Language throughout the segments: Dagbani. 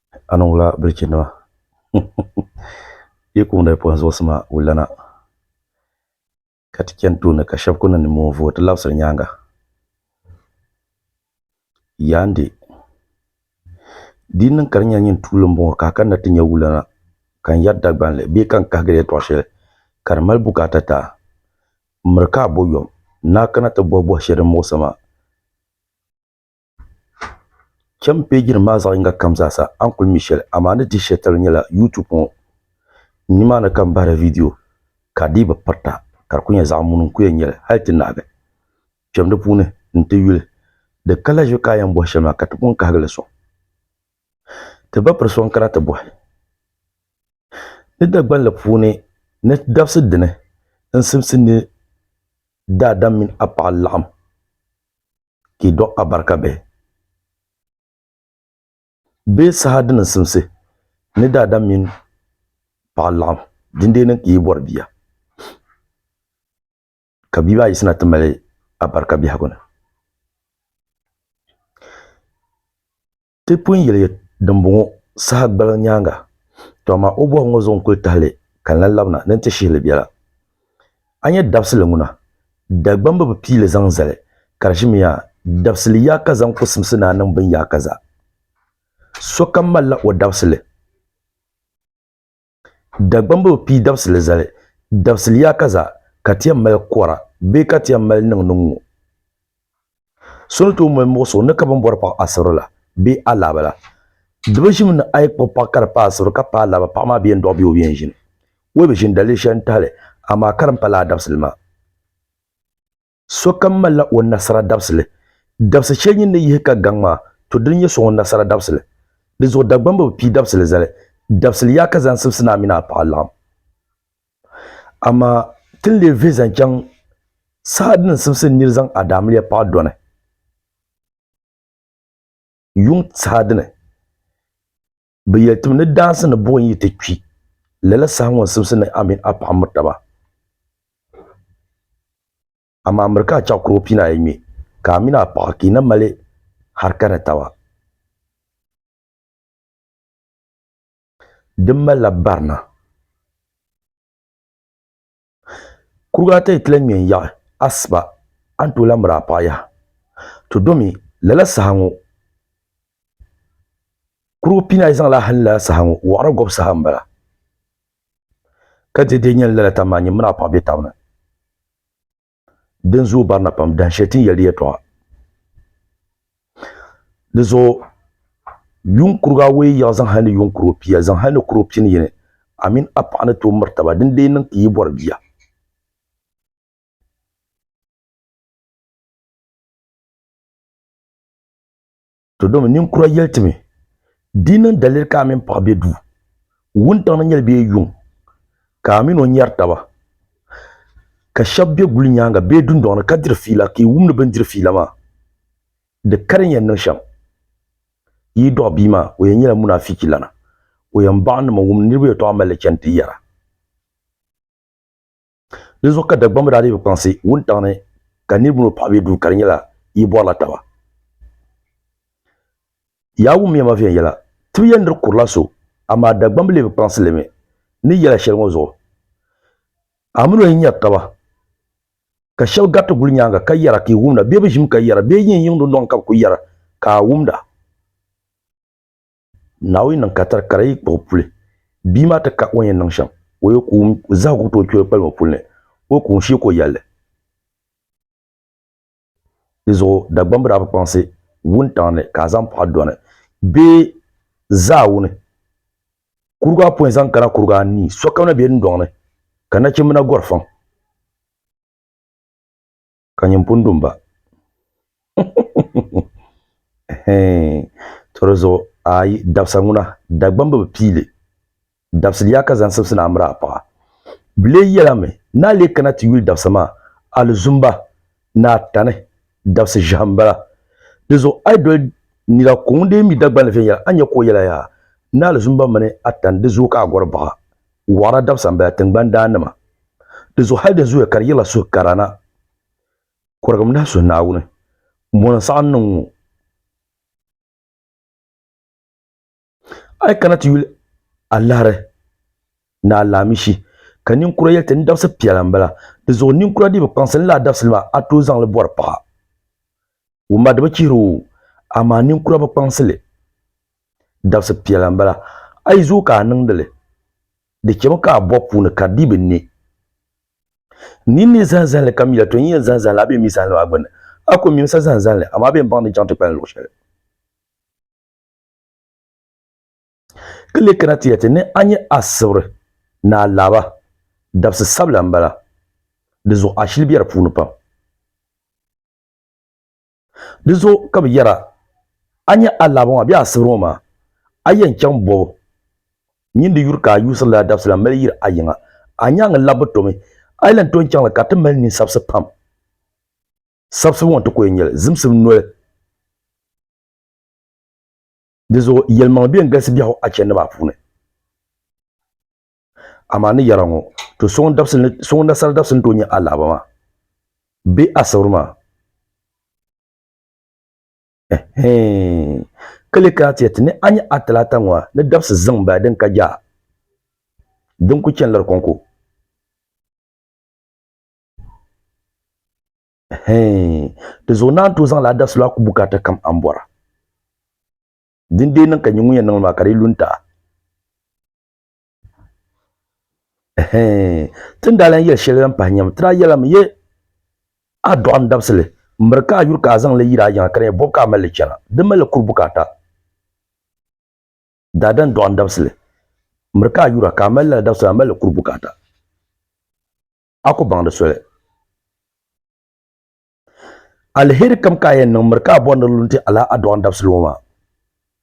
A niŋ wula bilichinima? Yi ku ŋuni pɔhim zuɣusi maa wulana ka ti chani tooni ka shɛba ku niŋ nimmoo n-vooi ti labisiri nyaaŋa. Yaandi, di yi niŋ ka di nyɛla nyin tuuli m-bɔŋɔ ka a kanna ti nya wulana ka n yɛri Dagbanli bee ka n kahigiri yɛtɔɣ shɛli ka di mali bukaata ti a, miri ka a bo yom ni a kana ti bɔhi bɔhi shɛli din muɣisi ma. Cham peejinim maa zaɣ yinga kam zaasa a ni kuli mi shɛli amaa ni dihi shɛli tabili nyɛla YouTube ŋɔ nimaani ka n bahiri viidiyo ka di bi pirita ka di kuli nyɛ zaɣ muni n-kuli yɛn nyɛli hali ti naagi kpɛm di puuni nti yuli di ka lahiʒibu ka a yɛn bɔhi shɛli maa ka ti pun kahigi li sɔŋ. Ti ba piri so n-kana ti bɔhi ni Dagbanli puuni ni dabisi dini n-simsi ni daadam mini a paɣa laɣim ka yi dɔɣi abarika bihi. Bee saha din n simsi ni daadam mini paɣa laɣim dindee niŋ ka yi bɔri bia, ka bia maa yiɣisina ti mali abarika biɛhigu ni. Ti pun yeli dimbɔŋɔ saha gbaliŋ nyaaŋa, tɔ amaa o bɔhigu ŋɔ zuɣu n-kul tahi li ka n lan labina ni nti shihi li biɛla. A nya dabisili ŋuna, Dagbamba bi pii li zaŋ zali, ka di ʒimi yaa, dabisili yaakaza n-ku simsi ni a niŋ bin yaakaza. Sokam malila o dabisili. Dagbamba bi pii dabisili zali, dabisili yaakaza ka ti yɛn mali kɔra bee ka ti yɛn mali niŋ ni ŋ-ŋɔ. So ni tooi mali muɣisigu ni ka bɛ ni bɔri paɣ asibiri la bee alaaba la. Di bi ʒimi ni a yi kpuɣi paɣa ka di paai asibiri ka paai alaaba paɣa maa bee n-dɔɣi bee o bi yɛn ʒini. O yi bi ʒini daliri shɛli n-tahi li, amaa ka di ni pa lala dabisili maa. Sokam malila o nasara dabisili. Dabisi shɛli nyin ni yihi ka gaŋ maa, to dini n-nyɛ so ŋun nasara dabisili. Di zuɣu Dagbamba bi pii dabisili zali. Dabisili yaa ka zaŋ simsi ni a mini a paɣa laɣim. Amaa ti ni lee vihi zaŋ chaŋ saha din simsi ni nir zaŋ a daamiliya paɣa dɔni yuŋ saha dini, bɛ yɛli ti mi ni daansi ni buɣim yi ti kpi, lala saha ŋɔ n-simsi ni a mini a paɣa miri taba. Amaa miri ka a chaɣ kurugu pina ayi ŋme, ka a mini a paɣa ka yi na mali harika ni taba. Din malila barina. Kurugu ata yi ti lahi ŋme n-yaɣi asiba, a ni tooi lahi miri a paɣa yaha. To domi lala saha ŋɔ, kurugu pinayi zaŋla hali lala saha ŋɔ, waɣira gɔbu saha m-bala. Ka dɛdɛ nyɛli lala tam maa, nyini mini a paɣa be tab ni. Din zooi barina pam, dahin shɛli ti ni yɛli di yɛtɔɣa. Di zuɣu yuŋ kurigu awɔi yaɣa zaŋ hali ni yuŋ kurigu pia zaŋ hali ni kurigu pini yini, a mini a paɣa ni tooi miri taba din dee niŋ ka yi bɔri bia. To domi ninkura yɛli ti mi, di niŋ daliri ka a mini paɣa be duu, wuntaŋ ni nyɛli bee yuŋ, ka a mini o nyari taba, ka shɛba be guli nyaaŋa bee dundɔŋ ni ka diri fiila ka yi wumdi bɛ ni diri fiila maa, di ka din yɛn niŋ shɛm. Yi yi dɔɣi bia maa, o yɛn nyɛla munaafichilana. O yɛn baɣindimi wumdi niriba yɛtɔɣa mali li chani ti yɛra. Di zuɣu ka Dagbamba daa dii bi kpaŋsi wuntaŋ ni ka niriba mini o paɣa be duu ka di nyɛla yi bɔrila taba. Yaa wummiya ma viɛnyɛla, ti bi yɛli ni di kurila so, amaa Dagbamba lee bi kpaŋsi li mi ni yɛla shɛli ŋɔ zuɣu. A mini o yi nyari taba ka shɛba gariti guli nyaaŋa ka yɛra ka yi wumda bee bɛ ʒimi ka yɛra bee yi yiŋ dundɔŋ ka bɛ kuli yɛra ka a wumda. Naawuni niŋ katari ka di yi kpuɣi puli, bia maa ti ka o ni yɛn niŋ shɛm, o yi ku wum zahigu ku tooi kpe o kpalim o puli ni, o yi ku wum shee ka o yɛli li. Di zuɣu Dagbamba daa bi kpaŋsi wuntaŋ ni ka a zaŋ paɣa dɔni bee zaawuni kurigu apɔin zaŋ kana kurigu anii sokam na be dundɔŋ ni ka nachimba na gɔri fɔŋ. Ka nyin pun du m-ba. To di zuɣu ayi dabisa ŋuna Dagbamba bi pii li. Dabisili yaa ka zaŋ simsi ni a miri a paɣa. Bɛ lee yɛla mi ni a lee kana ti yuli dabisa maa Alizumba ni a tani dabisi ʒiɛhi m-bala. Di zuɣu a yi doli nira ka ŋun dee mi Dagbanli viɛnyɛla a ni nya ka o yɛla yaa ni Alizumba mini a tani di zooi ka a gɔri baɣa. Waɣira dabisa m-bala tiŋgbani daannima. Di zuɣu hali di zooya ka di yirila suhu kara na. Kɔrigim nahi suhi Naawuni. Bɔni n-saɣim niŋ ŋɔ? A yi kana ti yuli alahiri ni alaamishi, ka ninkura yɛli ti ni dabisi piɛla m-bala, di zuɣu ninkura dii bi kpaŋsi ni lala dabisili maa a tooi zaŋ li bɔri paɣa. Wumma di bi chihiri o, amaa ninkura bi kpaŋsi li. Dabisi piɛla m-bala, a yi zooi ka a niŋdi li, di chɛmi ka a bɔbu puuni ka di dii bi ne. Ni ni zani zahili kam yɛli, to n yɛn zani zahili a bee mi zahili maa gbunni. A ku mi m sa zani zahili, amaa a bee m-baŋ ni chaŋ ti kpalim luɣ shɛli. Ka lee kana ti yɛli ti ni a nyɛ asibiri ni alaaba dabisi sabila m-bala, di zuɣu ashili be di puuni pam. Di zuɣu ka bɛ yɛra, A nya alaaba ŋɔ bee asibiri ŋɔ maa, a yɛn chaŋ bɔbu. Nyin di yuri ka a yuusiri lala dabisili la m-mali yiri a yiŋa. A nyaaŋa labbu tomi, a yi lan tooi chaŋ li ka ti mali ninsabisi pam. Sabisibu ŋɔ nti ku yɛn nyɛli zimsim noli. Di zuɣu yɛlimaŋli bee n-galisi biɛhigu a chandi maa puuni. Amaa ni yɛra ŋɔ, to so ŋun nasara dabisili ni tooi nya alaaba maa bee asibiri maa. Ɛhɛin! Ka lee kana ti yɛli ti ni a nya Atalata ŋɔ a ni dabisi ziŋ m-bala din ka jaa, din ku chanila di kɔŋko. Ɛhɛin! Di zuɣu naan tooi zaŋla a dabisili maa ku bukaata kam a ni bɔra. Din dee niŋ ka nyɛ ŋun yɛn niŋ li maa ka di yi lu n-ti a. Ti ni daa lan yɛli shɛli lan pahi nyami, ti daa yɛlimi, Ye a dɔɣim dabisili, miri ka a yuri ka a zaŋ li yiri a yiŋa, ka di nyɛ bɔbu ka a mali li chana, di mali li kuri bukaata. Daadam dɔɣim dabisili, miri ka a yura ka a mali lala dabisili, a mali li kuri bukaata. A ku baŋ di soli. Aliheri kam ka a yɛn niŋ, miri ka a bɔri ni di lu nti a lala a dɔɣim dabisili ŋɔ maa.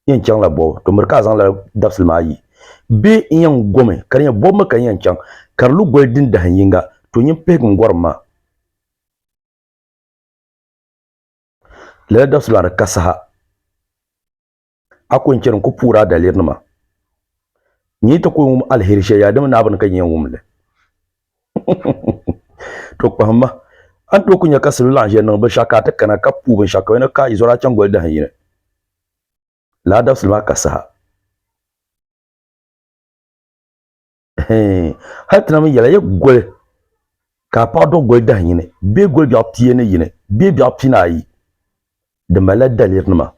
N yɛn chaŋla bɔbu, to miri ka a zaŋ lala dabisili maa yi. Bee n yɛn gomi, ka di nyɛ bɔbu mi ka n yɛn chaŋ, ka di lu goli din dahin yiŋga, to nyin pihigim gɔrim maa. Lala dabisili maa di ka saha. A ko n-chani n-ku puuri a dalirinima. N yi ti ku wum aliheri shɛli yaa, di mi naai bini ka n yɛn wum li. To kpahimma, a ni tooi ku nya ka salo laɣim ʒiya niŋ binshɛɣu ka a ti kana ka puui binshɛɣu ka bɛ ni ka yi zɔri a chaŋ goli dahin yini. Lala dabisili maa ka saha. Hali ti na mi yɛla, yi goli ka a paɣa dɔɣi goli dahin yini bee goli biɛɣu pia ni yini bee biɛɣu pinaayi, di malila dalirinima.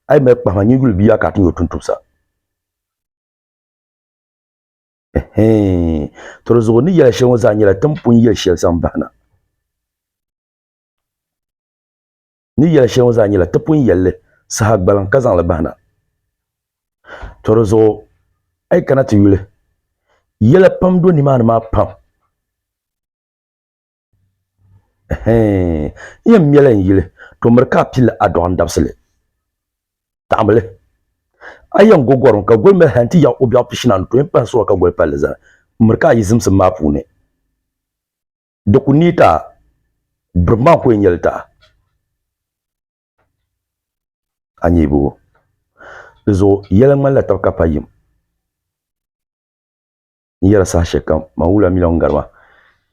A yi mali kpahima nyin yuli bia ka a ti nya o tuntumsa. To di zuɣu ni yɛla shɛli ŋɔ zaa nyɛla ti ni pun yɛli shɛli zaŋ bahina. Ni yɛli shɛli ŋɔ zaa nyɛla ti pun yɛli li saha gbaliŋ ka zaŋ li bahina. To di zuɣu a yi kana ti yuli, yɛla pam do nimaani maa pam. Ɛhɛin, n yɛn mɛla n yili, to miri ka a pilli a dɔɣim dabisili. Taɣimi li. A yɛn go gɔrim ka goli mali hal nti yaɣ o biɛɣu pishinaanu, to yɛn pahi suɣa ka goli palli zani. Miri ka a yi zimsim maa puuni. Di ku neei ti a, biribi maa n-ku yɛn nyɛli ti a. A nyɛ boo? Di zuɣu yɛla ŋmanila tab ka pa yim. N yɛra saha shɛli kam, man wula mi la ŋun gari ma,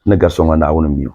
n ni gari so ŋɔ Naawuni m-mi o.